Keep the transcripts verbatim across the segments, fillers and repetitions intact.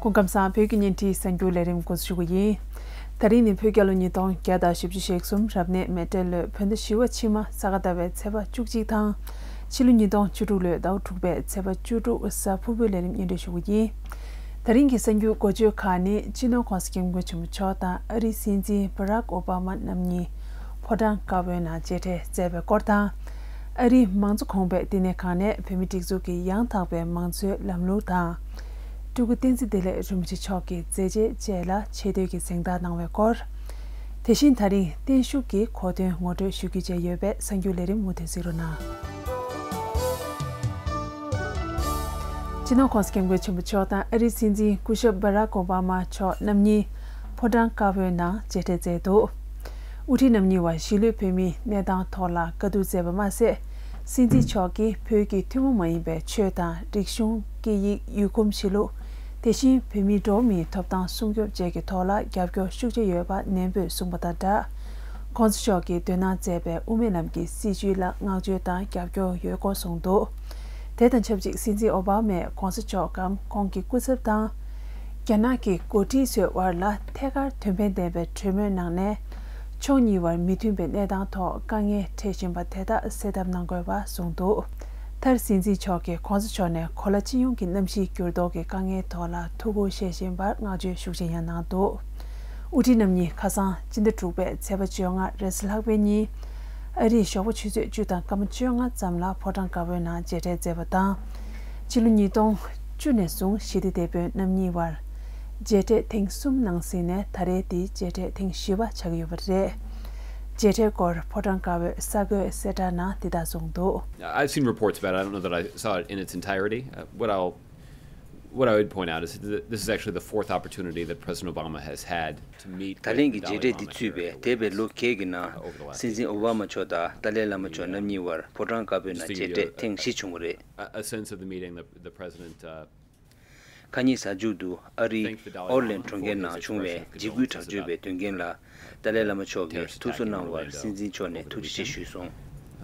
སྐུ་ཁམས་བཟང་། བོད་ཀྱི་བརྙན་འཕྲིན་གསར་འགྱུར་ལས་རིམ་འགོ་འཛུགས་ཞུ་གི་ཡིན། ད་རིང་ནི་བོད་རྒྱལ་ལོ་ཉིས་སྟོང་བརྒྱ་དང་བཞི་བཅུ་ཞེ་གསུམ་རབ་གནས་མེ་སྤྲེལ་ལོའི་བོད་ཟླ་བཞི་པ་ཕྱི་མ་ས་ག་ཟླ་བའི་ཚེས་པ་བཅུ་གཅིག་དང་། ཕྱི་ལོ་ཉིས་སྟོང་བཅུ་དྲུག་ལོའི་ཟླ་བ་དྲུག་པའི་ཚེས་པ་བཅུ་དྲུག་གཟའ་ཕུར་བུའི་ལས་རིམ་སྙན་སྒྲོན་ཞུ་གི་ཡིན། ད་རིང་གི་གསར་འགྱུར་འགོ་བརྗོད་ཁག་ནི། སྤྱི་ནོར་༸གོང་ས་༸སྐྱབས་མགོན་ཆེན་པོ་མཆོག་དང་ཨ་རིའི་སྲིད་འཛིན་བྷ་རག་ཨོ་བྷ་མ་རྣམ་གཉིས་ཕོ་བྲང་དཀར་པོའི་ནང་མཇལ་འཕྲད་མཛད་པའི་སྐོར་དང་། ཨ་རིའི་མང་གཙོ་གོང་འཕེལ་བསྟི་གནས་ཁང་ནས་བོད་མིའི་སྒྲིག་འཛུགས་ཀྱི་ཡང་དག་པའི་མང་གཙོའི་ལམ་ལུགས་དང་། སྤྲུལ་སྐུ་བསྟན་འཛིན་བདེ་ལེགས་རིན་པོ་ཆེ་མཆོག་གི་མཛད་རྗེས་བཅས་ལ་ཆེ་བསྟོད་ཀྱི་གཟེངས་རྟགས་གནང་བའི་སྐོར། དེ་བཞིན་ད་རིང་བརྟན་བཞུགས་ཀྱི་གོ་སྟོན་ངོ་སྤྲོད་ཞུ་རྒྱུ་བཅས་ཡོད་པས་གསར་འགྱུར་ལས་རིམ་མུ་མཐུད་གཟིགས་རོགས་གནང་། སྤྱི་ནོར་༸གོང་ས་༸སྐྱབས་མགོན་ཆེན་པོ་མཆོག་དང་ཨ་རིའི་སྲིད་འཛིན་སྐུ་ཞབས་བྷ་རག་ཨོ་བྷ་མ་མཆོག་རྣམ་གཉིས་ཕོ་བྲང་དཀར་པོའི་ནང་མཇལ་འཕྲད་མཛད་འདུག་དབུ་ཁྲིད་རྣམ་གཉིས་བར་གཞིས་ལུས་བོད་མིའི་གནས་སྟངས་ཐོག་ལ་བཀའ་བསྡུར་མཛད་པ་མ་ཟད། སྲིད་འཛིན་མཆོག་གིས་བོད་ཀྱི་ཐུན་མོང་མ་ཡིན་པའི་ཆོས་དང་རིག་གཞུང་། སྐད་ཡིག་ཡུལ་གོམས་གཤིས་ལུགས། དེ་བཞིན་བོད་མིའི་འགྲོ་བ་མིའི་ཐོབ་ཐང་སྲུང་སྐྱོབ་བཅས་ཀྱི་ཐོག་ལ་རྒྱབ་སྐྱོར་ཤུགས་ཆེ་ཡོད་པ་ནན་པོས་གསུངས་པ་དང་སྦྲགས། ༸གོང་ས་མཆོག་གིས་དོ་སྣང་མཛད་པའི་དབུ་མའི་ལམ་གྱི་སྲིད་བྱུས་ལ་བསྔགས་བརྗོད་དང་རྒྱབ་སྐྱོར་ཡོད་སྐོར་གསུངས་འདུག་དེ་དང་ཆབས་ཅིག་སྲིད་འཛིན་ཨོ་བྷ་མས་༸གོང་ས་མཆོག་གམ་ཁོང་གི་སྐུ་ཚབ་དང་། རྒྱ་ནག་གི་འགོ་ཁྲིད་ཚོའི་དབར་ལ་ཐད་ཀར་དོན་ཕན་ལྡན་པའི་གྲོས་མོལ་གནང་ནས། ཕྱོགས་གཉིས་བར་མི་མཐུན་པའི་གནས་སྟངས་ཐོག་དཀའ་ངལ་འཕྲད་བཞིན་པ་དེ་དག་སེལ་ཐབས་གནང་དགོས་པ་གསུངས་འདུག་མཐར་སྲིད་འཛིན་མཆོག་གིས་༸གོང་ས་མཆོག་ནས་གོ་ལ་སྤྱི་ཡོངས་ཀྱི་གནམ་གཤིས་འགྱུར་ལྡོག་གི་དཀའ་ངལ་ཐོག་ལ་ཐུགས་ཁུར་བཞེས་བཞིན་པར་བསྔགས་བརྗོད་ཤུགས་ཆེ་ཡང་གནང་འདུག་དབུ་ཁྲིད་རྣམ་གཉིས་ཁ་སང་སྤྱི་ཟླ་དྲུག་པའི་ཚེས་པ་བཅོ་ལྔ་རེས་གཟའ་ལྷག་པའི་ཉིན། ཨ་རིའི་ཞོགས་པ་ཆུ་ཚོད་བཅུ་དང་སྐར་མ་བཅོ་ལྔ་ཙམ་ལ་ཕོ་བྲང་དཀར་པོའི་ནང་མཇལ་འཕྲད་མཛད་པ་དང་། ཕྱི་ལོ་ཉིས་སྟོང་བཅུ་ནས་བཟུང་ཞི་བདེ་དེད་དཔོན་རྣམ་གཉིས་བར་མཇལ་འཕྲད་ཐེངས་གསུམ་གནང་ཟིན་ནས་ད་རེས་འདི་མཇལ་འཕྲད་ཐེངས་བཞི་པ་ཆགས་ཀྱི་ཡོད་པ་རེད། མཇལ་འཕྲད་སྐོར་ཕོ་བྲང་དཀར་པོའི་གསར་འགོད་གསལ་བསྒྲགས་ནང་འདི་ལྟར་གསུངས་འདུག I've seen reports about it. I don't know that I saw it in its entirety. Uh, what I'll what I would point out is that this is actually the fourth opportunity that President Obama has had to meet ད་ལན་གྱི་མཇལ་འཕྲད་འདི་ཚུད་པའི་འདས་པའི་ལོ་འགའི་ནང་སྲིད་འཛིན་ཨོ་བྷ་མ་མཆོག་དང་ཏཱ་ལའི་བླ་མ་མཆོག་རྣམ་གཉིས་བར་ཕོ་བྲང་དཀར་པོའི་ནང་མཇལ་འཕྲད་ཐེངས་བཞི་བྱུང་བ་རེད། A, a sense of the meeting, the, the president, uh, ཁ་ཉིན་གཟའ་མཇུག་ཏུ་ཨ་རིའི་ཨོར་ལན་གྲོང་ཁྱེར་ནང་བྱུང་བའི་འཇིགས་སྐུལ་དྲག་སྤྱོད་པའི་དོན་རྐྱེན་ལ་ཏཱ་ལའི་བླ་མ་མཆོག་གིས་ཐུགས་གསོ་གནང་བར་སྲིད་འཛིན་མཆོག་ནས་ཐུགས་རྗེ་ཆེ་ཞུས་སོང་།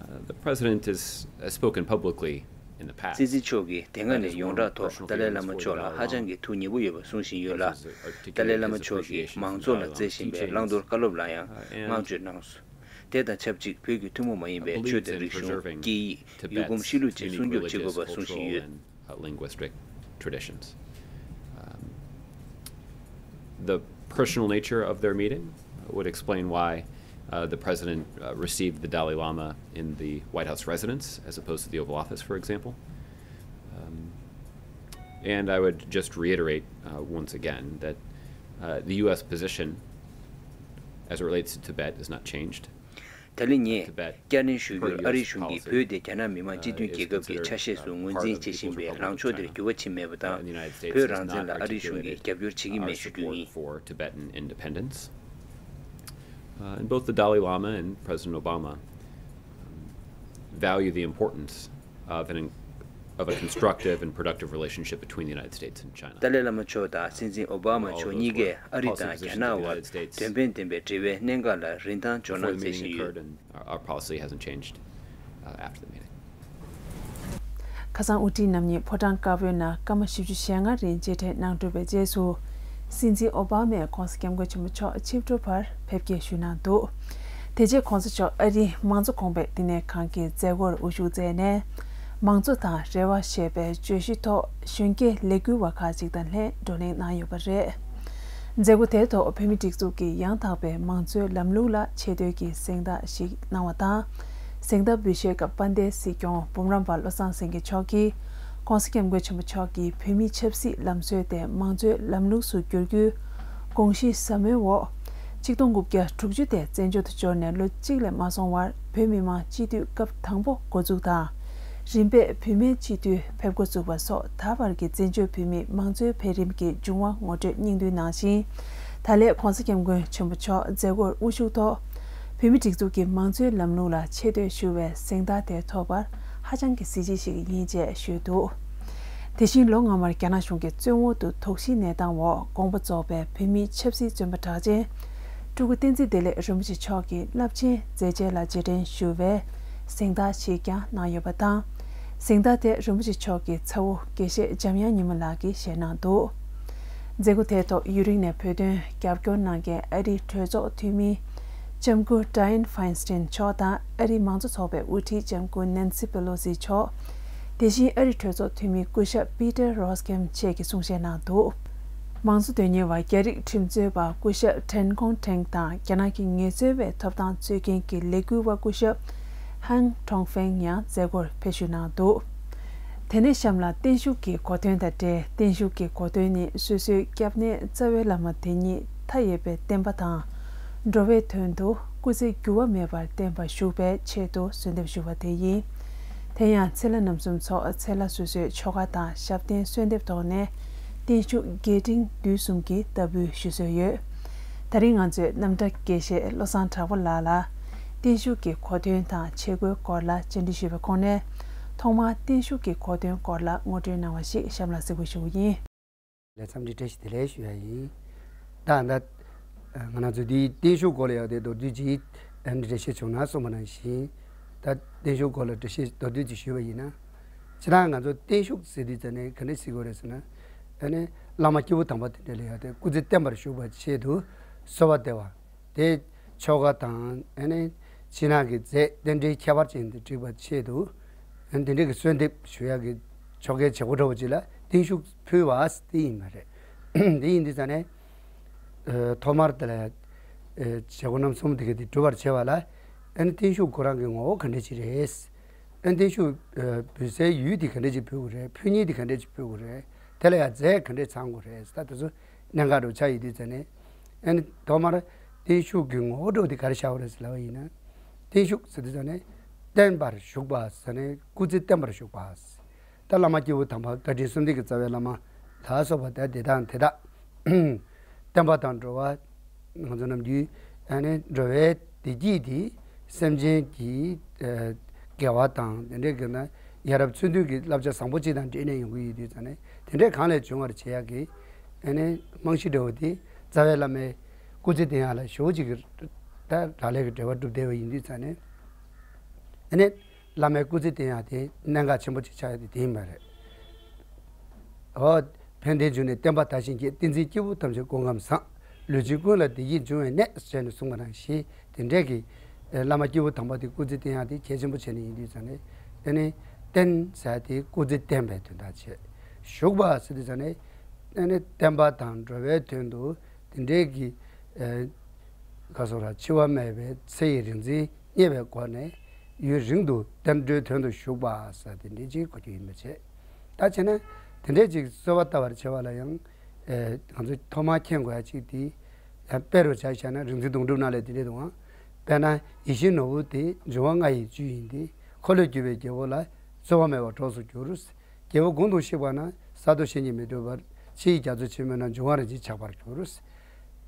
Uh, the president has, has spoken publicly in the past. སྲིད་འཛིན་མཆོག་གིས་དེ་སྔ་ནས་ཡོངས་གྲགས་ཐོག་ཏཱ་ལའི་བླ་མ་མཆོག་ལ་ཧ་ཅང་གི་ཐུགས་མཉེས་པོ་ཡོད་པ་གསུང་བཞིན་ཡོད་ལ། ཏཱ་ལའི་བླ་མ་མཆོག་གིས་མང་ཚོགས་ལ་བསྩལ་བཞིན་པའི་བླང་དོར་བཀའ་སློབ་ལ་ཡང་བསྔགས་བརྗོད་གནང་སོང་། དེ་དང་ཆབས་ཅིག་བོད་ཀྱི་ཐུན་མོང་མ་ཡིན་པའི་ཆོས་དང་རིག་གཞུང་། སྐད་ཡིག་ཡུལ་གོམས་གཤིས་ལུགས་བཅས་སྲུང་སྐྱོབ་བྱེད་དགོས་པ་གསུང་བཞིན་ཡོད། Uh, linguistic traditions. Um, the personal nature of their meeting would explain why, uh, the president, uh, received the Dalai Lama in the White House residence as opposed to the Oval Office, for example. Um, and I would just reiterate, uh, once again that, uh, the U S position as it relates to Tibet has not changed. ད་ལན་ངས་བསྐྱར་ནན་ཞུ་རྒྱུར། ཨ་རིའི་གཞུང་གིས་བོད་དེ་རྒྱ་ནག་མི་དམངས་སྤྱི་མཐུན་རྒྱལ་ཁབ་ཀྱི་ཆ་ཤས་སུ་ངོས་འཛིན་བྱེད་བཞིན་པའི་ལངས་ཕྱོགས་དེར་འགྱུར་བ་ཕྱིན་མེད་པ་དང་། བོད་རང་བཙན་ལ་ཨ་རིའི་གཞུང་གིས་རྒྱབ་སྐྱོར་བྱེད་ཀྱི་མེད་ཞུ་རྒྱུ་ཡིན། Uh, and both the Dalai Lama and President Obama, um, value the importance of an, of a constructive and productive relationship between the United States and China. ཏཱ་ལའི་བླ་མ་མཆོག་དང་སྲིད་འཛིན་ཨོ་བྷ་མ་མཆོག་གཉིས་ཀས་ཨ་རི་དང་རྒྱ་ནག་དབར་དོན་ཕན་ལྡན་པའི་འབྲེལ་བའི་གནད་འགག་ལ་རིན་ཐང་ཇོ་ནང་བསྩལ་བཞིན་ཡོད། Our, our policy hasn't changed, uh, after the meeting. ཁ་སང་དབུ་ཁྲིད་རྣམ་གཉིས་ཕོ་བྲང་དཀར་པོའི་ནང་སྐར་མ་བཞི་བཅུ་ཞེ་ལྔ་རིང་མཇལ་འཕྲད་གནང་གྲུབ་པའི་རྗེས་སུ། སྲིད་འཛིན་ཨོ་བྷ་མས་༸གོང་ས་༸སྐྱབས་མགོན་ཆེན་པོ་མཆོག་ཆིབས་འགྲོ་བར་ཕེབས་སྐྱེལ་ཞུས་གནང་འདུག་དེ་རྗེས་༸གོང་ས་མཆོག་ཨ་རིའི་མང་གཙོ་གོང་འཕེལ་བསྟི་གནས་ཁང་གི་མཛད་སྒོར་དབུ་བཞུགས་མཛད་ནས། མང་གཙོ་དང་རེ་བ་ཞེས་པའི་བརྗོད་གཞི་ཐོག་གཞོན་སྐྱེས་ལས་འགུལ་བ་ཁག་ཅིག་དང་ལྷན་བགྲོ་གླེང་གནང་ཡོད་པ་རེད། མཛད་སྒོ་དེའི་ཐོག་བོད་མིའི་སྒྲིག་འཛུགས་ཀྱི་ཡང་དག་པའི་མང་གཙོའི་ལམ་ལུགས་ལ་ཆེ་བསྟོད་ཀྱི་གཟེངས་རྟགས་ཤིག་གནང་བ་དང་། གཟེངས་རྟགས་འབུལ་བཞེས་སྐབས་དཔལ་ལྡན་སྲིད་སྐྱོང་འབུམ་རམས་པ་བློ་བཟང་སེང་གེ་མཆོག་གིས། ༸གོང་ས་༸སྐྱབས་མགོན་ཆེན་པོ་མཆོག་གིས་བོད་མིའི་ཆབ་སྲིད་ལམ་སྲོལ་དེ་མང་གཙོའི་ལམ་ལུགས་སུ་བསྒྱུར་རྒྱུའི་དགོངས་གཞི་ཟབ་མོའི་འོག་ཆིག་སྟོང་དགུ་བརྒྱ་དྲུག་ཅུ་དེ་བཙན་བྱོལ་དུ་འབྱོར་ནས་ལོ་གཅིག་ལས་མ་སོང་བར་བོད་མི་མང་སྤྱི་འཐུས་སྐབས་དང་པོ་འགོ་འཛུགས་དང་། རིམ་པས་བུད་མེད་སྤྱི་འཐུས་ཕེབས་འགོ་བཙུགས་པ་སོགས་ད་བར་གྱི་བཙན་བྱོལ་བོད་མིའི་མང་གཙོའི་འཕེལ་རིམ་གྱི་འབྱུང་བ་ངོ་སྤྲོད་སྙིང་བསྡུས་གནང་ཞིང་། ད་ལན་༸གོང་ས་༸སྐྱབས་མགོན་ཆེན་པོ་མཆོག་མཛད་སྒོར་དབུ་བཞུགས་ཐོག་བོད་མིའི་སྒྲིག་འཛུགས་ཀྱི་མང་གཙོའི་ལམ་ལུགས་ལ་ཆེ་བསྟོད་ཞུ་བའི་གཟེངས་རྟགས་དེ་ཐོབ་པར་ཧ་ཅང་གི་གཟི་བརྗིད་ཞིག་ཡིན་ཅེས་ཞུས་འདུག་དེ་བཞིན་ལོ་སྔ་མར་རྒྱ་ནག་གཞུང་གི་བཙོན་འོག་ཏུ་དོགས་གཞིའི་གནས་སྟངས་འོག་དགོངས་པ་རྫོགས་པའི་བོད་མིའི་ཆབ་སྲིད་བཙོན་པ་གྲགས་ཅན། སྤྲུལ་སྐུ་བསྟན་འཛིན་བདེ་ལེགས་རིན་པོ་ཆེ་མཆོག་གི་རླབས་ཆེན་མཛད་རྗེས་ལ་རྗེས་དྲན་ཞུ་བའི་གཟེངས་རྟགས་ཤིག་ཀྱང་གནང་ཡོད་པ་དང་། གཟེངས་རྟགས་དེ་རིན་པོ་ཆེ་མཆོག་གི་ཚ་བོ་དགེ་བཤེས་འཇམ་དབྱངས་ཉི་མ་ལགས་ཀྱིས་བཞེས་གནང་འདུག་མཛད་སྒོ་དེའི་ཐོག་ཡུན་རིང་ནས་བོད་དོན་རྒྱབ་སྐྱོར་གནང་མཁན་ཨ་རིའི་གྲོས་ཚོགས་འཐུས་མི་ལྕམ་སྐུ་Dianne Feinstein་མཆོག་དང་ཨ་རིའི་མང་གཙོ་ཚོགས་པའི་དབུ་ཁྲིད་ལྕམ་སྐུ་Nancy Pelosi་མཆོག་དེ་བཞིན་ཨ་རིའི་གྲོས་ཚོགས་འཐུས་མི་སྐུ་ཞབས་Peter Roskam་བཅས་ཀྱིས་གསུང་བཤད་གནང་འདུག། མང་གཙོ་དོན་གཉེར་བ་རྒྱ་རིགས་ཁྲིམས་རྩོད་པ་སྐུ་ཞབས་Trần Kong Tran་དང་རྒྱ་ནག་གི་ངལ་རྩོལ་བའི་ཐོབ་ཐང་རྩོད་མཁན་གྱི་ལས་འགུལ་བ་སྐུ་ཞབས་Han Dongfeng་ཡང་མཛད་སྒོར་ཕེབས་ཞུགས་གནང་འདུག། དེ་ནས་གཤམ་ལ་བརྟན་བཞུགས་ཀྱི་གོ་སྟོན་དང་འབྲེལ། བརྟན་བཞུགས་ཀྱི་གོ་སྟོན་ནི་སོ་སོའི་སྐྱབས་གནས་རྩ་བའི་བླ་མ་དེ་ཉིད་མཐའ་ཡས་པའི་བསྟན་པ་དང་། འགྲོ་བའི་དོན་དུ་སྐུ་ཚེ་འགྱུར་བ་མེད་པར་བརྟན་པར་བཞུགས་པའི་ཆེད་དུ་གསོལ་འདེབས་ཞུ་བ་དེ་ཡིན། དེ་ཡང་ཚེ་ལྷ་རྣམ་གསུམ་མཚོ་ཚེ་ལྷ་སོ་སོའི་ཆོ་ག་དང་ཞབས་བརྟན་གསོལ་འདེབས་ཐོག་ནས་བརྟན་བཞུགས་རྒྱས་འབྲིང་བསྡུས་གསུམ་གྱི་བསྟར་འབུལ་ཞུ་སྲོལ་ཡོད། ད་རིང་ང་ཚོས་རྣམ་གྲྭ་དགེ་བཤེས་བློ་བཟང་གྲགས་པ་ལགས་ལ་བརྟན་བཞུགས་ཀྱི་གོ་སྟོན་དང་བྱེད་སྒོའི་སྐོར་ལ་བཅར་འདྲི་ཞུས་པའི་ཁོངས་ནས། ཐོག་མར་བརྟན་བཞུགས་ཀྱི་གོ་སྟོན་སྐོར་ལ་ངོ་སྤྲོད་གནང་བ་ཞིག་གཤམ་ལ་གཟིགས་འབུལ་ཞུ་རྒྱུ་ཡིན། ལས་འཚམས་འདྲི་བཀྲ་ཤིས་བདེ་ལེགས་ཞུ་ཡ་ཡིན། ད་ད་ང་རང་ཚོ་འདིའི་བརྟན་བཞུགས་སྐོར་ལ་ཡང་དེ་མདོར་བསྡུས་ཅིག་འདྲི་བཤད་བྱུང་ན་གསུངས་པ་ནང་བཞིན། ད་བརྟན་བཞུགས་སྐོར་ལ་འདྲི་བཤད་མདོར་བསྡུས་ཅིག་ཞུས་པ་ཡིན་ན། སྤྱིར་བཏང་ང་ཚོ་བརྟན་བཞུགས་ཟེར་དུས་ཙམ་ནས་ག་འདྲ་ཟེར་དགོས་རེད་ཟེར་ན། ཨ་ནི་བླ་མ་སྐྱེས་བུ་དམ་པ་དེ་འདྲ་ལ་ཡང་དེ་སྐུ་ཚེ་བརྟན་པར་བཞུགས་པ་ཆེད་དུ་གསོལ་བ་འདེབས་པ། དེ་ཆོ་ག་དང་ཨ་ནི་ཕྱི་ནང་གི་རྫས་རྟེན་འབྲེལ་ཁྱད་པར་ཅན་དེ་སྒྲིག་པ་ཆེད་དུ། ཨ་ནི་དེ་འདྲ་གི་གསོལ་འདེབས་ཞུ་ཡག་གི་ཆོ་གའི་བྱེད་སྒོ་འདྲ་བོ་ཅིག་ལ་བརྟན་བཞུགས་ཕུལ་བ་དེ་ཡིན་པ་རེད། དེ་ཡིན་དུས་ཙང་ནས། ཨ་ཐོག་མར་དེ་ལ་ཨ་བྱེད་སྒོ་རྣམ་གསུམ་དེ་ག་དེ་འགྲུབ་པར་བྱེད་པ་ལ། ཨ་ནི་བརྟན་བཞུགས་ཁོ་རང་གི་ངོ་བོ་ག་འདྲ་ཅིག་རེད། ཨ་ནི་བརྟན་བཞུགས་ཨ་འབུལ་སའི་ཡུལ་དེ་ག་འདྲ་ཅིག་འབུལ་དགོས་རེད། ཕུལ་མཁན་དེ་ག་འདྲ་ཅིག་འབུལ་དགོས་རེད། དེ་ལ་ཡང་རྫས་ག་འདྲ་ཚང་དགོས་རེད། ད་དེ་ཚོ་གནད་འགག་འདྲ་བོ་ཆགས་ཡོད་དུས་ཙང་ནས། ཨ་ནི་ཐོག་མར་བརྟན་བཞུགས་ཀྱི་ངོ་བོ་འདྲ་བོ་དེ་ག་རེ་བཞག་དགོས་རེད་ཟེར་ལབ་པ་ཡིན་ན། བརྟན་བཞུགས་ཟེར་དུས་ཙང་ནས་བརྟན་པར་བཞུགས་པ་ཟེར་ནས་སྐུ་ཚེ་བརྟན་པར་བཞུགས་པ། ད་བླ་མ་སྐྱེས་བུ་དམ་པ་བཀའ་དྲིན་གསུམ་ལྡན་གྱི་རྩ་བའི་བླ་མ་ལ་སོགས་པ་དེ་དེ་དང་དེ་དག་བསྟན་པ་དང་འགྲོ་བ། ང་ཚོ་ནམ་རྒྱུན་ཨ་ནི་འགྲོ་བའི་བདེ་སྐྱིད་དེ་སེམས་ཅན་གྱི་ཨ་དགེ་བ་དང་དེ་འདྲའི་གི་ན་ཡ་རབས་ཚུལ་མཐུན་གྱི་བསླབ་བྱ་བཟང་པོ་གཅིག་དང་འབྲེལ་ནས་ཡོང་གི་ཡོད་དུས་ཙང་ནས། དེ་འདྲའི་གང་ལས་བྱུང་བར་བྱེད་ཡག་གི་ཨ་ནི་རྨང་གཞི་འདྲ་བོ་དེ་རྩ་བའི་བླ་མའི་སྐུ་ཚེ་བརྟན་ཡག་ལ་ཞེ་པོ་ཅིག་གི་ད་རག་ལས་ཀྱི་འབྲེལ་བ་གྲུབ་བསྡད་པ་ཡིན་དུས་ཙང་ནས། ཨ་ནི་བླ་མའི་སྐུ་ཚེ་བརྟན་ཡག་དེ་གནད་འགག་ཆེན་པོ་ཅིག་ཆགས་ཡག་དེ་དེ་ཡིན་པ་རེད། འོ། ཕན་བདེའི་འབྱུང་གནས་བསྟན་པ་དར་ཞིང་རྒྱས། བསྟན་འཛིན་སྐྱེས་བུ་ཐམས་ཅད་སྐུ་ཁམས་བཟང་། ལུས་ཅན་ཀུན་ལ་བདེ་སྐྱིད་འབྱུང་བའི་གནས་ཟེར་ནས་གསུངས་པ་ནང་བཞིན། དེ་འདྲའི་གི་བླ་མ་སྐྱེས་བུ་དམ་པ་དེ་སྐུ་ཚེ་བརྟན་ཡག་དེ་གལ་ཆེན་པོ་བྱས་ནས་ཡིན་དུས་ཙང་ནས། ཨ་ནི་བརྟན་ཟེར་དེ་སྐུ་ཚེ་བརྟན་པའི་དོན་དག་བྱས། བཞུགས་པ་ཟེར་དུས་ཙང་ནས། ཨ་ནི་བསྟན་པ་དང་འགྲོ་བའི་དོན་དུ་དེ་འདྲའི་གི་ཨ་ག་སོགས་ར་འཆི་བ་མེད་པའི་ཚེ་ཡི་རིག་འཛིན་བརྙེས་པའི་སྒོ་ནས་ཡུན་རིང་དུ་བསྟན་འགྲོའི་དོན་དུ་བཞུགས་པ་ཟེར་དེ་འདྲའི་ཅིག་གོ་རྒྱུ་ཡིན་པ་བྱས། ད་བྱས་ན་དེ་འདྲའི་ཅིག་གསོལ་བ་བཏབ་པར་བྱེད་པ་ལ་ཡང་ཨེ་ང་ཚོས་ཐོག་མར་མཁྱེན་དགོས་ཡ་ཅིག་དེ་ཡང་དཔེ་རུ་བྱས་བྱས་ན་རིག་འཛིན་དོན་གྲུབ་ནང་ལ་དེ་འདྲའི་འདུག་ཨང་། དཔེར་ན་ཡིད་བཞིན་ནོར་བུ་དེ་འབྱུང་བ་ལྔ་ཡི་བཅུད་ཡིན་ཏེ། འཁོར་ལོས་སྒྱུར་བའི་རྒྱལ་པོ་ལ་རྩོལ་བ་མེད་པར་གྲོགས་སུ་འགྱུར། རྒྱལ་པོ་དགུང་དུ་གཤེགས་པ་ན་ས་རྡོ་ཆོས་ཉིད་མི་འགྲུབ་པར། ཕྱི་ཡི་རྒྱ་མཚོ་ཆེན་མོ་ན་འབྱུང་བ་རིན་ཆེན་ཆགས་པར་འགྱུར།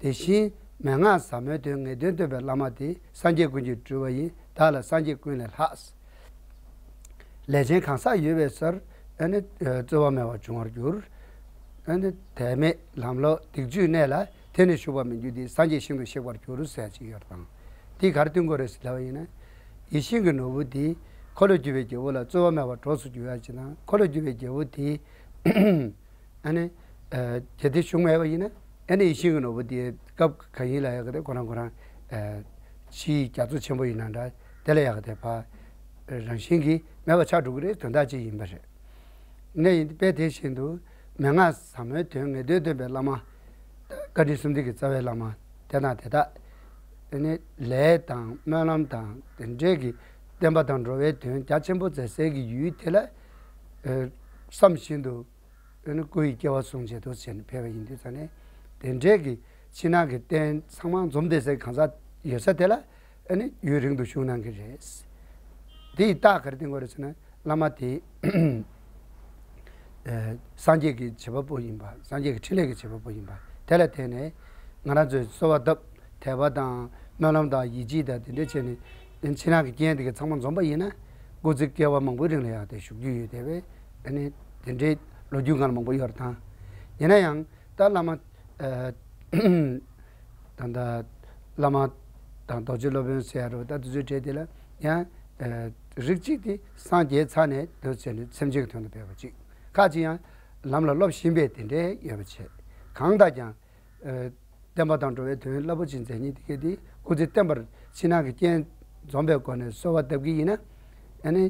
དེ་བཞིན་མན་ངག་ཟབ་མོའི་དོན་ངེས་དོན་སྟོན་པའི་བླ་མ་དེ་སངས་རྒྱས་ཀུན་གྱི་སྤྲུལ་པ་ཡིན། བདག་ལ་སངས་རྒྱས་ཀུན་ལས་ལྷག། ལས་ཅན་གང་ཟག་ཡོད་པའི་སར་ཨ་ནི་རྩོལ་བ་མེད་པར་འབྱུང་བར་འགྱུར། ཨ་ནི་དལ་མེད་ལམ་ལོག་སྡིག་སྤྱོད་གནས་ལ་དེ་ནི་ཞུགས་པར་མི་འགྱུར་ཏེ། སངས་རྒྱས་ཞིང་དུ་གཤེགས་པར་འགྱུར་ཟེར་ཅིག་ཡོད་དང་། དེས་ག་རེ་སྟོན་དགོས་རེད་ཟེར་ལབ་པ་ཡིན་ན། ཡིད་བཞིན་གྱི་ནོར་བུ་དེ་འཁོར་ལོས་སྒྱུར་བའི་རྒྱལ་པོ་ལ་རྩོལ་བ་མེད་པར་གྲོགས་སུ་འགྱུར་ཡ་ཅིག་དང་། འཁོར་ལོས་སྒྱུར་བའི་རྒྱལ་པོ་དེ་ཨ་ནི་ཨ་གལ་ཏེ་བཞུགས་མེད་པ་ཡིན་ན། ཨ་ནི་ཡིད་བཞིན་གྱི་ནོར་བུ་དེ་སྐབས་གང་ཡིན་ལ་ཡ་ག་དེ་ཁོ་རང་ཁོ་རང་ཨ་ཕྱིའི་རྒྱ་མཚོ་ཆེན་པོ་ཡིན་ན་འདྲ། དེ་ལ་ཡ་ག་དེ་ཕར་རང་བཞིན་གྱིས་མེད་པ་ཆགས་འགྲོ་གི་རེད། དོན་དག་ཅིག་ཡིན་པ་རེད། ནས་ཡིན་དཔེ་དེ་བཞིན་དུ་མན་ངག་ཟབ་མོའི་དོན་ངེས་དོན་སྟོན་པའི་བླ་མ། བཀའ་དྲིན་གསུམ་ལྡན་གྱི་རྩ་བའི་བླ་མ་དེ་དང་དེ་དག་ཨ་ནི་ལས་དང་སྨོན་ལམ་དང་དེ་འདྲའི་གི་བསྟན་པ་དང་འགྲོ་བའི་དོན་རྒྱ་ཆེན་པོ་མཛད་སའི་གི་ཡུལ་དེ་ལ་ཨ་བསམ་བཞིན་དུ་ཨ་ནི་སྐུ་ཡི་སྐྱེ་བ་བཟུང་བྱས་འདུག་ཟེར་ནས་ཕེབས་པ་ཡིན་དུས་ཙང་ནས། དེ་འདྲའི་གི་ཕྱི་ནང་གི་རྟེན་ཚང་མ་འཛོམས་བསྡད་སའི་གང་ཟག་ཡོད་ས་དེ་ལ་ཨ་ནི་ཡུན་རིང་དུ་བཞུགས་གནང་གི་རེད། དེ་ཡི་རྟགས་ག་རེ་བསྟན་དགོས་རེད་ཟེར་ན། བླ་མ་དེ་ཨ་སངས་རྒྱས་ཀྱི་བྱེད་པ་པོ་ཡིན་པ། སངས་རྒྱས་ཀྱི་འཕྲིན་ལས་ཀྱི་བྱེད་པ་པོ་ཡིན་པ། དེ་ལ་བརྟེན་ནས་ང་རང་ཚོས་གསོལ་བ་བཏབ། དད་པ་དང་སྨོན་ལམ་དང་ཡིད་ཆེས་དང་དེ་འདྲ་བྱས་ནས་ཕྱི་ནང་གི་རྐྱེན་དེ་ག་ཚང་མ་འཛོམས་པ་ཡིན་ན། སྐུ་ཚེ་བསྐལ་པ་མང་པོའི་རིང་ལ་ཡང་དེ་བཞུགས་རྒྱུ་ཡོད་དེ་བས། ཨ་ནི་དེ་འདྲའི་ལོ་རྒྱུས་སྒང་ལ་མང་པོ་ཡོད་རེད་དང་། ཡིན་ན་ཡང་ད་བླ་མ་ཨ་ད་ལྟ་བླ་མ་དང་རྡོ་རྗེ་སློབ་དཔོན་ཟེར་ཡ་རེད་པ། ད་དེ་ཚོའི་གྲས་དེ་ལ་ཡང་ཨ་རིགས་གཅིག་དེ་སངས་རྒྱས་ཚར་ནས་དེ་བྱས་ནས་སེམས་ཅན་གྱི་དོན་དུ་ཕེབས་པ་གཅིག། ཁ་ཅིག་ཡང་ལམ་ལ་སློབ་བཞིན་པའི་དེ་འདྲའི་ཡོད་པ་བྱས། གང་དག་ཀྱང་། ཨ། བསྟན་པ་དང་འགྲོ་བའི་དོན་རླབས་པོ་ཆེ་མཛད་མཁན་དེ་གས་དེ་སྐུ་ཚེ་བརྟན་པར་ཕྱི་ནང་གི་རྐྱེན་འཛོམས་པའི་སྒོ་ནས་གསོལ་བ་བཏབ་ཀྱི་ཡིན་ན། ཨ་ནི་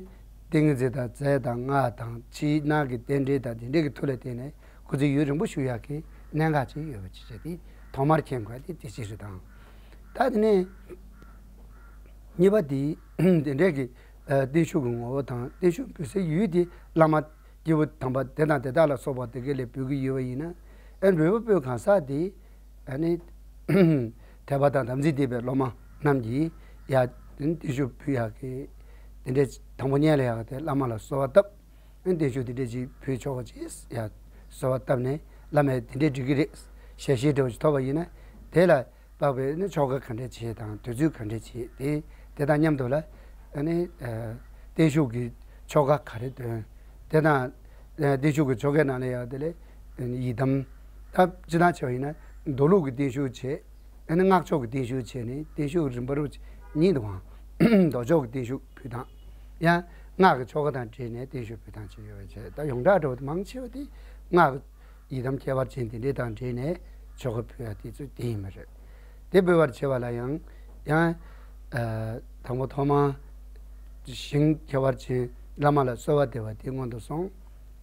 ཏིང་ངེ་འཛིན་དང་རྫས་དང་སྔགས་དང་ཕྱི་ནང་གི་རྟེན་འབྲེལ་དང་དེ་འདྲའི་གི་མཐུ་ལ་བརྟེན་ནས་སྐུ་ཚེ་ཡུན་རིང་པོ་བཞུགས་ཡག་གི་གནད་འགག་ཅིག་ཡོད་པ་ཅིག་བྱས་ཏེ་ཐོག་མར་མཁྱེན་དགོས་དེ་དེ་ཅིག་རེད་དང་། ད་དེ་ནས་གཉིས་པ་དེ་དེ་འདྲའི་གི་ཨ། བརྟན་བཞུགས་ཀྱི་ངོ་བོ་དང་བརྟན་བཞུགས་འབུལ་སའི་ཡུལ་དེ་བླ་མ་སྐྱེས་བུ་དམ་པ་དེ་དང་དེ་དག་ལ་སོགས་པ་དེ་ག་ལས་འབུལ་གྱི་ཡོད་པ་ཡིན་ན། ཨ། འབུལ་བ་འབུལ་གང་ཟག་དེ་ཨ་ནི་དད་པ་དང་དམ་ཚིག་ལྡན་པའི་སློབ་མ་རྣམས་ཀྱིས་ཡ་བརྟན་བཞུགས་འབུལ་ཡག་གི་དེ་འདྲའི་དང་པོ་ཉིད་ལ་ཡག་དེ་བླ་མ་ལ་གསོལ་བ་བཏབ། ཨ། བརྟན་བཞུགས་དེ་འདྲ་ཅིག་འབུལ་ཆོག་པ་ཅིག་ཡ་གསོལ་བ་བཏབ་ནས་བླ་མས་དེ་འདྲ་འགྲིག་གི་རེད་ཞལ་བཞེས་འདྲ་བོ་ཅིག་ཐོབ་པ་ཡིན་ན། དེ་ལ་དཔག་པའི་ནི་ཆོ་ག་ག་འདྲ་བྱེད་དང་དུས་ཚོད་ག་འདྲ་བྱེད་དེ་དེ་དང་མཉམ་དུ་ལ་ཨ་ནི་ཨ། བརྟན་བཞུགས་ཀྱི་ཆོ་ག་ག་རེ་འདོན། དེ་དང་ཨ། བརྟན་བཞུགས་ཀྱི་ཆོ་གའི་ནང་ལ་ཡང་དེ་ལས་ཡི་དམ། ད་སྤྱིར་བཏང་བྱས་པ་ཡིན་ན་མདོ་ལུགས་ཀྱི་བརྟན་བཞུགས་བྱེད། ཨ་ནི་སྔགས་ཕྱོགས་ཀྱི་བརྟན་བཞུགས་བྱས་ནས་བརྟན་བཞུགས་རིམ་པ་རུ་གཉིས་འདུག་གམ། མདོ་ཕྱོགས་ཀྱི་བརྟན་བཞུགས་ཕུལ་སྟངས། ཡང་སྔགས་ཀྱི་ཆོ་ག་དང་འབྲེལ་ནས་བརྟན་བཞུགས་ཕུལ་སྟངས་བྱས་ཡོད་པ་བྱས། ད་ཡོངས་གྲགས་འདྲ་བོ་དེ་མང་ཆེ་བ་དེ་སྔགས་ཡི་དམ་ཁྱད་པར་ཅན་དེ་འདྲས་དང་འབྲེལ་ནས་ཆོ་ག་ཕུལ་ཡ་དེ་ཚོ་དེ་ཡིན་པ་རེད། དེ་འབུལ་བར་བྱེད་པ་ལ་ཡང་ཡང་ཨ། དང་པོ་ཐོག་མར་ཞིང་ཁྱད་པར་ཅན་བླ་མ་ལ་གསོལ་བ་འདེབས་པ་དེ་སྔོན་དུ་སོང་།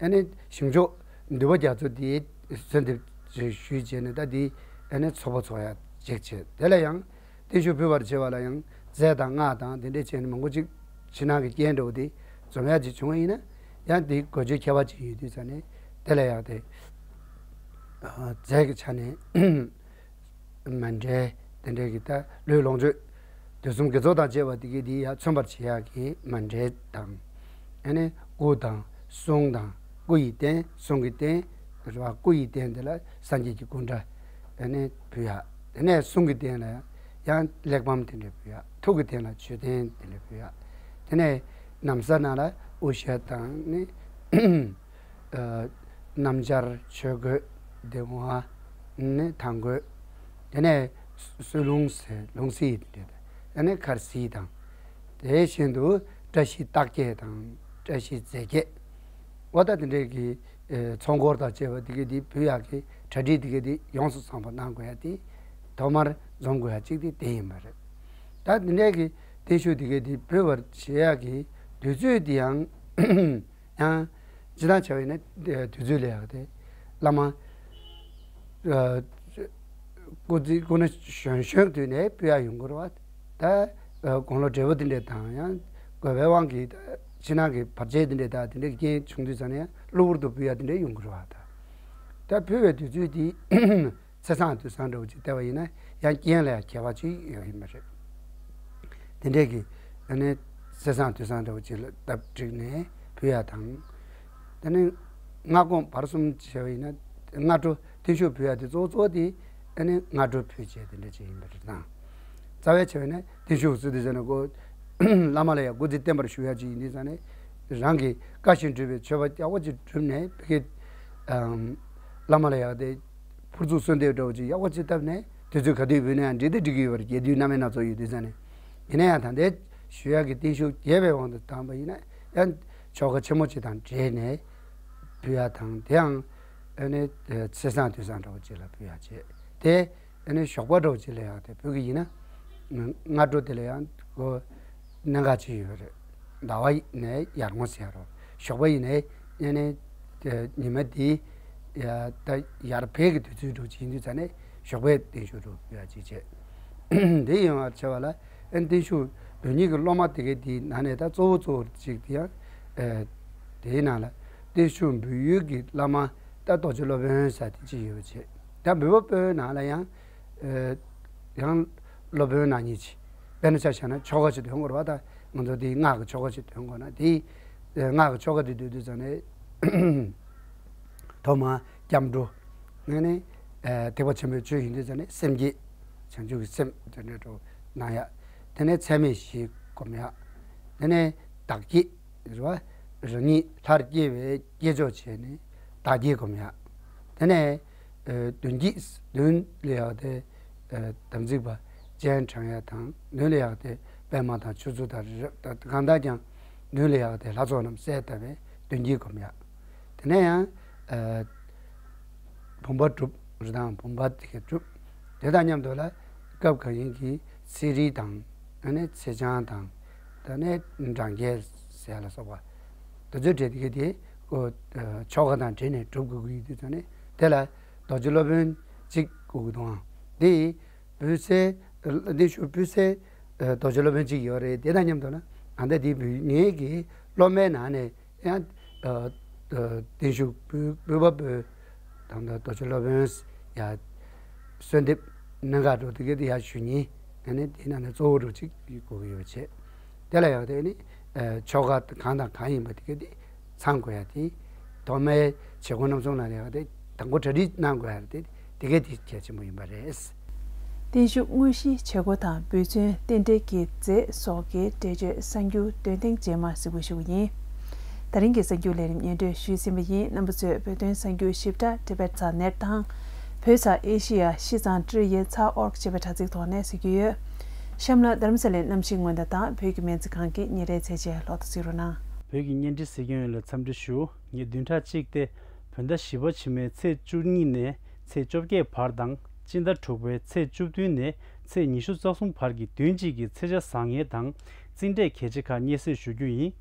ཨ་ནི་ཞིང་མཆོག་འདུས་པ་རྒྱ་མཚོ་དེའི་གསོལ་འདེབས་ཞུས་བྱས་ནས་ད་དེ་ཨ་ནི་ཚོགས་པ་ཚོགས་ཡ་ཅིག་བྱས། དེ་ལ་ཡང་བརྟན་བཞུགས་ཕུལ་བར་བྱེད་པ་ལ་ཡང་རྫས་དང་སྔགས་དང་དེ་འདྲས་བྱས་ནས་མང་པོ་ཅིག་ཕྱི་ནང་གི་རྐྱེན་འདྲ་བོ་དེ་འཛོམས་ཡ་ཅིག་བྱུང་བ་ཡིན་ན། ཡང་དེ་དགོས་ཆེད་ཁྱད་པར་ཅིག་ཡོད་དུས་ཙང་ནས་དེ་ལ་ཡང་དེ་ཨ། རྫས་ཀྱི་ཆ་ནས་མཎྜལ་དེ་འདྲས་ཀྱི་ད་ལུས་ལོངས་སྤྱོད་དུས་གསུམ་དགེ་ཚོགས་དང་བཅས་པ་དེ་གའི་དེ་ཡང་མཚོན་པར་བྱེད་ཡག་གི་མཎྜལ་དང་། ཨ་ནི་སྐུ་དང་གསུང་དང་སྐུ་ཡི་རྟེན། གསུང་གི་རྟེན་རེད་བ། སྐུ་ཡི་རྟེན་དེ་ལ་སངས་རྒྱས་ཀྱི་སྐུ་འདྲ་ཨ་ནི་ཕུལ་ཡག་དེ་ནས་གསུང་གི་རྟེན་ལ་ཡང་གླེགས་བམ་དེ་འདྲ་ཕུལ་ཡག་ཐུགས་ཀྱི་རྟེན་ལ་མཆོད་རྟེན་དེ་འདྲ་ཕུལ་ཡག་དེ་ནས་ན་བཟའ་ནང་ལ་དབུ་ཞྭ་དང་ནི་ཨ། སྣམ་སྦྱར། ཆོས་གོས། དེ་ནས་དང་གོས། དེ་ནས་གསོལ་ལྷུང་ཟེར་ལྷུང་བཟེད་དེ་འདྲ་དང་། དེ་ནས་འཁར་གསིལ་དང་། དེ་བཞིན་དུ་བཀྲ་ཤིས་རྟགས་བརྒྱད་དང་བཀྲ་ཤིས་རྫས་བརྒྱད། འོ་ད་དེ་འདྲའི་གི་ཨེ། ཚོགས་འཁོར་དང་བཅས་པ་དེ་གི་དེ་ཕུལ་ཡག་གི་གྲ་སྒྲིག་དེ་གི་དེ་ཡོངས་སུ་ཚང་པ་གནང་དགོས་ཡ་དེ་ཐོག་མར་འཛོམས་དགོས་ཡ་གཅིག་དེ་དེ་ཡིན་པ་རེད། ད་དེ་འདྲའི་གི་བརྟན་བཞུགས་དེ་གི་དེ་ཕུལ་བར་བྱེད་ཡག་གི་དུས་ཚོད་དེ་ཡང་ཡང་སྤྱིར་བཏང་བྱས་པ་ཡིན་ན་དུས་ཚོད་ལ་ཡག་དེ་བླ་མ་ཨ། སྐུ་ཚེ་སྐུ་ན་གཞོན་གཞོན་དུས་ནས་ཕུལ་ཡག་ཡོང་གི་རེད་བ། ད་དགུང་ལོ་བགྲེས་པོ་དེ་འདྲས་དང་ཡང་དགོས་པའི་དབང་གིས་ད་ཕྱི་ནང་གི་བར་ཆད་དེ་འདྲས་དང་དེ་འདྲས་ཀྱི་རྐྱེན་བྱུང་དུས་ཙང་ནས་གློ་བུར་དུ་ཕུལ་ཡག་དེ་འདྲས་ཡོང་གི་རེད་བ། ད་ད་ཕུལ་བའི་དུས་ཚོད་དེ་ཚེས་བཟང་དུས་བཟང་འདྲ་བོ་ཅིག་བལྟས་པ་ཡིན་ན་ཡང་རྐྱེན་ལ་ཡང་ཁྱད་པར་ཅིག་ཡོད་ཡིན་པ་རེད། དེ་འདྲས་ཀྱི་ཨ་ནི་ཚེས་བཟང་དུས་བཟང་འདྲ་བོ་ཅིག་ལ་སྟབས་བསྒྲིགས་ནས་ཕུལ་ཡག་དང་། དེ་ནས་སྔ་དགོང་བར་གསུམ་བྱས་པ་ཡིན་ན་སྔ་དྲོ་བརྟན་བཞུགས་ཕུལ་ཡག་དེ་གཙོ་བོ་གཙོ་བོ་དེ་ཨ་ནི་སྔ་དྲོ་ཕུལ་བྱས་དེ་འདྲ་ཅིག་ཡིན་པ་རེད་དང་། རྩ་བའི་ཆ་བྱས་ན་བརྟན་བཞུགས་ཟེར་དུས་ཙང་ནས་ཁོ་བླ་མ་ལ་ཡང་སྐུ་ཚེ་བརྟན་པར་བཞུགས་ཡག་ཅིག་ཡིན་དུས་ཙང་ནས་རང་གི་བཀའ་བཞིན་སྒྲུབ་པའི་མཆོད་པ་ཡག་པོ་ཅིག་བསྒྲུབས་ནས་ཕ་གི་ཨམ། བླ་མ་ལ་ཡག་དེ་ཕུར་ཚུགས་གསོལ་འདེབས་འདྲ་བོ་ཅིག་ཡག་པོ་ཅིག་བཏབ་ནས་དུས་ཚོད་ག་དུས་འབུལ་ན་ཡང་འགྲིག་དེ་འགྲིག་གི་ཡོད་པ་རེད། རྒྱས་བསྡུས་རྣམ་པ་སྣ་ཚོགས་ཡོད་དུས་ཙང་ནས། ཡིན་ན་ཡང་ད་ལྟའི་ཞུ་ཡག་གི་བརྟན་བཞུགས་རྒྱས་པའི་དབང་དུ་བཏང་པ་ཡིན་ན་ཡང་ཆོ་ག་ཆེན་མོ་ཅིག་དང་འབྲེལ་ནས་ཕུལ་ཡག་དང་། དེའང་ཨ་ནི་ཚེས་བཟང་དུས་བཟང་འདྲ་བོ་ཅིག་ལ་ཕུལ་ཡག་བྱས་ཏེ། ཨ་ནི་ཞོགས་པ་འདྲ་བོ་ཅིག་ལ་ཡག་དེ་ཕུལ་གི་ཡིན་ན། སྔ་དྲོ་དེ་ལ་ཡང་ཁོ་གནད་འགག་ཅིག་ཡོད་རེད། ཟླ་བ་ནས་ཡར་ངོ་ཟེར་རོ། ཞོགས་པ་ཡིན་ནའི་ཨ་ནི་ཉི་མ་དེ་ཡ་ད་ཡར་འཕེལ་གི་དུས་ཚོད་འདྲ་བོ་ཅིག་ཡིན་དུས་ཙང་ནས་ཞོགས་པའི་བརྟན་བཞུགས་འདྲ་བོ་ཕུལ་ཡག་ཅིག་བྱས། དེ་ཡིན་པར་བྱས་པ་ལ་ཨ་ནི་བརྟན་བཞུགས་འབུལ་མཁན་གྱི་སློབ་མ་དེ་གའི་དེའི་ནང་ནས་ད་གཙོ་བོ་གཙོ་བོ་ཅིག་དེ་ཡང་ཨ། དེའི་ནང་ལ་བརྟན་བཞུགས་འབུལ་ཡུལ་གྱི་བླ་མ་ད་རྡོ་རྗེ་སློབ་དཔོན་ཟེར་དེ་ཅིག་ཡོད་པ་བྱས། ད་འབུལ་བ་སྤོའི་ནང་ལ་ཡང་ཨ། ཡང་སློབ་དཔོན་ནག་ཉེས་ཅིག་དཔེར་ན་ཆ་བཞག་ན་ཆོ་ག་ཅིག་འདོན་དགོས་རེད་བ། ད་ང་ཚོ་དེའི་སྔགས་ཀྱི་ཆོ་ག་ཅིག་འདོན་དགོས་ན་དེའི་སྔགས་ཀྱི་ཆོ་ག་དེ་འདོན་དུས་ཙང་ནས་ཐོག་མར་སྐྱབས་འགྲོ། ཨ་ནི་ཨ། ཐེག་པ་ཆེན་པོའི་ཆོས་ཡིན་དུས་ཙང་ནས་སེམས་བསྐྱེད། བྱང་ཆུབ་ཀྱི་སེམས་དེ་འདྲ་འདྲ་བོ་གནང་ཡག་དེ་ནས་ཚད་མེད་བཞི་སྒོམ་ཡག་དེ་ནས་བདག་བསྐྱེད། རེད་བ། རང་ཉིད་ལྷར་སྐྱེ་བའི་སྐྱེས་མཆོག་བྱས་ནས་བདག་བསྐྱེད་སྒོམ་ཡག་དེ་ནས་ཨ། མདུན་བསྐྱེད། མདུན་ལ་ཡག་དེ་ཨ། དམ་ཚིག་པ་སྤྱན་དྲངས་ཡག་དང་། མདུན་ལ་ཡག་དེ་པདྨ་དང་ཆུ་ཚོད་དང་རི་རབ་དང་གང་དག་ཀྱང་མདུན་ལ་ཡག་དེ་ལྷ་ཚོགས་རྣམས་གསལ་བཏབ་པའི་མདུན་བསྐྱེད་སྒོམ་ཡག་དེ་ནས་ཡང་ཨ། བུམ་པ་སྒྲུབ། རི་དྭགས་བུམ་པ་དེ་ག་བསྒྲུབས། དེ་དང་མཉམ་དུ་ལ་སྐབས་གང་ཡིན་གྱི་ཚེ་རིལ་དང་། ཨ་ནི་ཚེ་ཆང་དང་། ད་ནི་འབྲང་རྒྱས་ཟེར་ལ་སོགས་པ། དེ་ཚོའི་གྲས་དེ་ག་དེ་ཨོ་ཆོ་ག་དང་འབྲེལ་ནས་སྒྲུབ་དགོས་ཀྱི་ཡོད་དུས་ཙང་ནས། དེ་ལ་རྡོ་རྗེ་སློབ་དཔོན་གཅིག་དགོས་ཀྱི་འདུག་ཨང་། དེ་ཡིས་འབུལ་སའི་རྟེན་བཞུགས་འབུལ་སའི་རྡོ་རྗེ་སློབ་དཔོན་གཅིག་ཡོད་རེད། དེ་དང་མཉམ་དུ་ན་ཨ་ད་དེ་འབུལ་ངེད་ཀྱི་སློབ་མའི་ནང་ནས་ཡང་རྟེན་བཞུགས་འབུལ་འབུལ་བ་འབུལ་དང་། ད་རྡོ་རྗེ་སློབ་དཔོན་ཡ་གསོལ་འདེབས་གནང་ག་འགྲོ་དེ་ག་དེ་ཡ་ཞུ་ཉིན། ཨ་ནི་དེ་ནང་ནས་གཙོ་བོ་འགྲོ་གཅིག་དགོས་ཀྱི་ཡོད་པ་བྱས། དེ་ལ་ཡང་དེ་ནི་ཆོ་ག་གང་དང་གང་ཡིན་པ་དེ་ག་དེ་ཚང་དགོས་ཡ་དེ། ཐོག་མའི་བྱེད་སྒོ་རྣམ་གསུམ་ལ་ཡང་དེ་དང་པོ་གྲ་སྒྲིག་གནང་དགོས་ཡ་དེ་དེ་ག་དེ་གལ་ཆེན་པོ་ཡིན་པ་རེད། བརྟན་བཞུགས་དངོས་གཞིའི་བྱེད་སྒོ་དང་འབུལ་ཚུལ་རྟེན་འབྲེལ་གྱི་རྫས་སོགས་ཀྱི་འགྲེལ་བརྗོད་གསར་འགྱུར་འདོན་ཐེངས་རྗེས་མ་གཟིགས་འབུལ་ཞུ་བ་ཡིན། ད་རིང་གི་གསར་འགྱུར་ལས་རིམ་སྙན་སྒྲོན་ཞུས་ཟིན་པ་ཡིན། རྣམ་པ་ཚོས་བོད་དོན་གསར་འགྱུར་ཞིབ་ཕྲ་Tibet Sat Net དང་། བོད་ས་ཨེ་ཤི་ཡ་ཤིས་ཙང་ཀྲི་ཡེ་ཚ་ཨོར་ཅེས་པའི་དྲ་ཚིགས་ཐོག་ནས་གཟིགས་རྒྱུ་ཡོད། གཤམ་ལ་རྡ་རམ་ས་ལའི་གནམ་གཤིས་སྔོན་བརྡ་དང་བོད་ཀྱི་སྨན་རྩིས་ཁང་གི་ཉིན་རེའི་ཚེས་བཅད་ལོག་ཏུ་གཟིགས་རོགས་གནང་། བོད་ཀྱི་བརྙན་འཕྲིན་གཟིགས་མཁན་ཡོངས་ལ་འཚམས་འདྲི་ཞུ། ཉིན་བདུན་ཕྲག་གཅིག་སྟེ། བོད་ཟླ་བཞི་པ་ཕྱི་མའི་ཚེས་བཅུ་གཉིས་ནས་ཚེས་བཅོ་བརྒྱད་བར་དང་། སྤྱི་ཟླ་དྲུག་པའི་ཚེས་བཅུ་བདུན་ནས་ཚེས་ཉི་ཤུ་རྩ་གསུམ་བར་གྱི་བདུན་གཅིག་གི་ཚེས་ཆ་བཟང་ངན་དང་། རྩིས་འབྲས་གལ་ཆེ་ཁག་སྙན་སེང་ཞུ་རྒྱུ་ཡིན།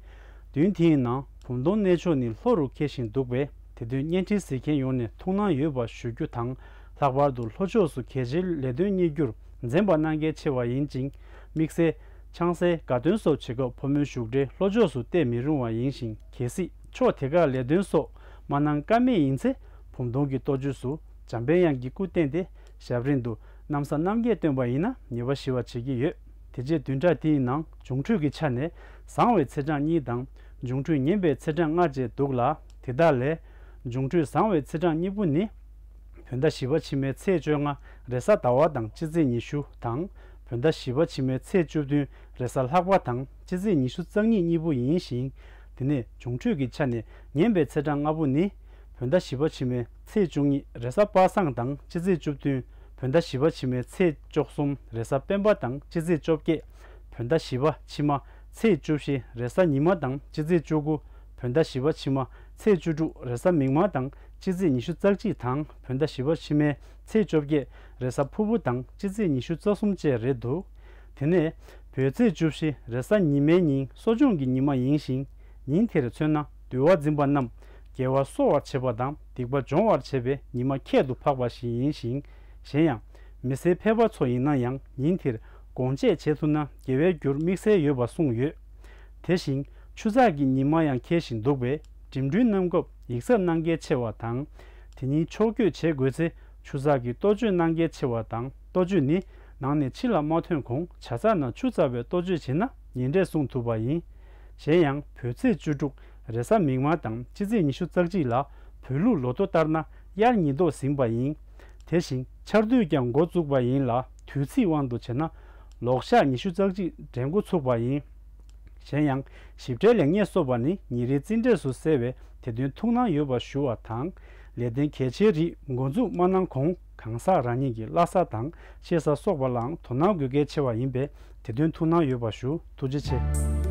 བདུན་དེའི་ནང་བུམ་སྟོང་གནས་མཆོག་ནི་ལྷོ་རུ་འཁེལ་བཞིན་འདུག་པས། དེ་དོན་བརྙན་འཕྲིན་གཟིགས་མཁན་ཡོངས་ནས་ཐུགས་སྣང་ཡོད་པ་ཞུ་རྒྱུ་དང་། ལྷག་པར་དུ་ལྷོ་ཕྱོགས་སུ་གལ་ཆེའི་ལས་དོན་གཉེར་རྒྱུར་འཛེམ་པ་གནང་གལ་ཆེ་བ་ཡིན་ཅིང་། དམིགས་བསལ་ཆང་སའི་དགའ་སྟོན་སོགས་བྱེད་སྐབས་ཕོ་མོའི་བཞུགས་གྲལ་ལྷོ་ཕྱོགས་སུ་གཏད་མི་རུང་བ་ཡིན་ཞིང་། གལ་སྲིད་ཕྱོགས་དེ་ཁར་ལས་དོན་སོགས་མ་གནང་ཀ་མེད་ཡིན་ཚེ། བུམ་སྟོང་གི་གཏོ་བཅོས་སུ་འཇམ་པའི་དབྱངས་ཀྱི་སྐུ་བསྟན་ཏེ། ཞབས་རིམ་དུ་ན་བཟའ་རྣམ་བརྒྱད་བཏོན་པ་ཡིན་ན་ཉེས་པ་ཞི་བར་བྱེད་ཀྱི་ཡོད། དེ་རྗེས་བདུན་ཕྲག་དེའི་ནང་འབྱུང་འཕྲོད་ཀྱི་ཆ་ནས་བཟང་བའི་ཚེས་གྲངས་གཉིས་དང་། འབྱུང་འཕྲོད་ངན་པའི་ཚེས་གྲངས་ལྔ་བཅས་འདུག་ལ། དེ་དག་ལས་འབྱུང་འཕྲོད་བཟང་བའི་ཚེས་གྲངས་གཉིས་པོ་ནི། བོད་ཟླ་བཞི་པ་ཕྱི་མའི་ཚེས་བཅོ་ལྔ་རེས་གཟའ་ཟླ་བ་དང་སྤྱི་ཚེས་ཉི་ཤུ་དང་། བོད་ཟླ་བཞི་པ་ཕྱི་མའི་ཚེས་བཅུ་བདུན་རེས་གཟའ་ལྷག་པ་དང་སྤྱི་ཚེས་ཉི་ཤུ་རྩ་གཉིས་གཉིས་པོ་ཡིན་ཞིང་། དེ་ནས་འབྱུང་འཕྲོད་ཀྱི་ཆ་ནས་ངན་པའི་ཚེས་གྲངས་ལྔ་པོ་ནི། བོད་ཟླ་བཞི་པ་ཕྱི་མའི་ཚེས་བཅུ་གཉིས་རེས་གཟའ་པ་སངས་དང་སྤྱི་ཚེས་བཅུ་བདུན། བོད་ཟླ་བཞི་པ་ཕྱི་མའི་ཚེས་བཅུ་གསུམ་རེས་གཟའ་སྤེན་པ་དང་སྤྱི་ཚེས་བཅོ་བརྒྱད། བོད་ཟླ་བཞི་པ་ཕྱི་མ་ཚེས་བཅུ་བཞི་རེས་གཟའ་ཉི་མ་དང་སྤྱི་ཚེས་བཅུ་དགུ། བོད་ཟླ་བཞི་པ་ཕྱི་མ་ཚེས་བཅུ་དྲུག་རེས་གཟའ་མིག་དམར་དང་སྤྱི་ཚེས་ཉི་ཤུ་རྩ་གཅིག་དང་། བོད་ཟླ་བཞི་པ་ཕྱི་མའི་ཚེས་བཅོ་བརྒྱད་རེས་གཟའ་ཕུར་བུ་དང་སྤྱི་ཚེས་ཉི་ཤུ་རྩ་གསུམ་བཅས་རེད་འདུག། དེ་ནས་བོད་ཚེས་བཅུ་བཞི་རེས་གཟའ་ཉི་མའི་ཉིན་གསོ་སྦྱོང་གི་ཉི་མ་ཡིན་ཞིང་། ཉིན་དེར་མཚོན་ན་འདུལ་བ་འཛིན་པ་རྣམས་དགེ་བ་གསོ་བར་བྱེད་པ་དང་སྡིག་པ་སྦྱོང་བར་བྱེད་པའི་ཉི་མ་ཁྱད་དུ་འཕགས་པ་ཞིག་ཡིན་ཞིང་། གཞན་ཡང་མི་སེར་ཕལ་པ་ཚོ་ཡིན་ན་ཡང་ཉིན་དེར་སྒོམ་བྱེད་བྱེད་ཐུབ་ན་དགེ་བའི་རྒྱུར་དམིགས་བསལ་ཡོད་པ་གསུངས་ཡོད། དེ་བཞིན་ཆུ་ཚགས་ཀྱི་ཉི་མ་ཡང་འཁེལ་བཞིན་འདུག་པས། འགྲིམ་འགྲུལ་གནང་སྐབས་ཡིག་ཚབ་གནང་གལ་ཆེ་བ་དང་། དེ་ཉིན་ཕྱོགས་བསྐྱོད་བྱེད་དགོས་ཚེ་ཆུ་ཚགས་ཀྱི་གཏོ་བཅོས་གནང་གལ་ཆེ་བ་དང་། གཏོ་བཅོས་ནི་ནང་ནས་ཕྱི་ལ་མ་ཐོན་གོང་ཇ་ཚགས་ནང་ཆུ་བཙགས་པའི་གཏོ་བཅོས་བྱེད་ན་ཉེ་འབྲས་སྲུང་ཐུབ་པ་ཡིན། གཞན་ཡང་བོད་ཚེས་བཅུ་དྲུག་རེས་གཟའ་མིག་དམར་དང་སྤྱི་ཚེས་ཉི་ཤུ་རྩ་གཅིག་ལ་བོད་ལུགས་ལོ་ཐོ་ལྟར་ན་དབྱར་ཉི་ལྡོག་ཟིན་པ་ཡིན། དེ་བཞིན་ཆར་དུས་ཀྱང་འགོ་བཙུགས་པ་ཡིན་ལ། དུས་ཚིགས་དབང་དུ་བྱས་ན་ལོག་ཞག་ཉི་ཤུ་རྩ་གཅིག་དྲན་འགོ་ཚུགས་པ་ཡིན། གཞན་ཡང་ཞིབ་ཕྲའི་ལེགས་ཉེས་སོགས་པ་ནི་ཉིན་རེའི་རྩིས་འབྲས་སུ་གསལ་བས། དེ་དོན་ཐུགས་སྣང་ཡོད་པ་ཞུ་བ་དང་། ལས་དོན་གལ་ཆེའི་རིགས་འགོ་འཛུགས་མ་གནང་གོང་གང་ཟག་རང་ཉིད་ཀྱི་བླ་གཟའ་དང་གཤེད་གཟའ་སོགས་པ་ལའང་དོ་སྣང་དགོས་གལ་ཆེ་བ་ཡིན་པས། དེ་དོན་ཐུགས་སྣང་ཡོད་པ་ཞུ། ཐུགས་རྗེ་ཆེ།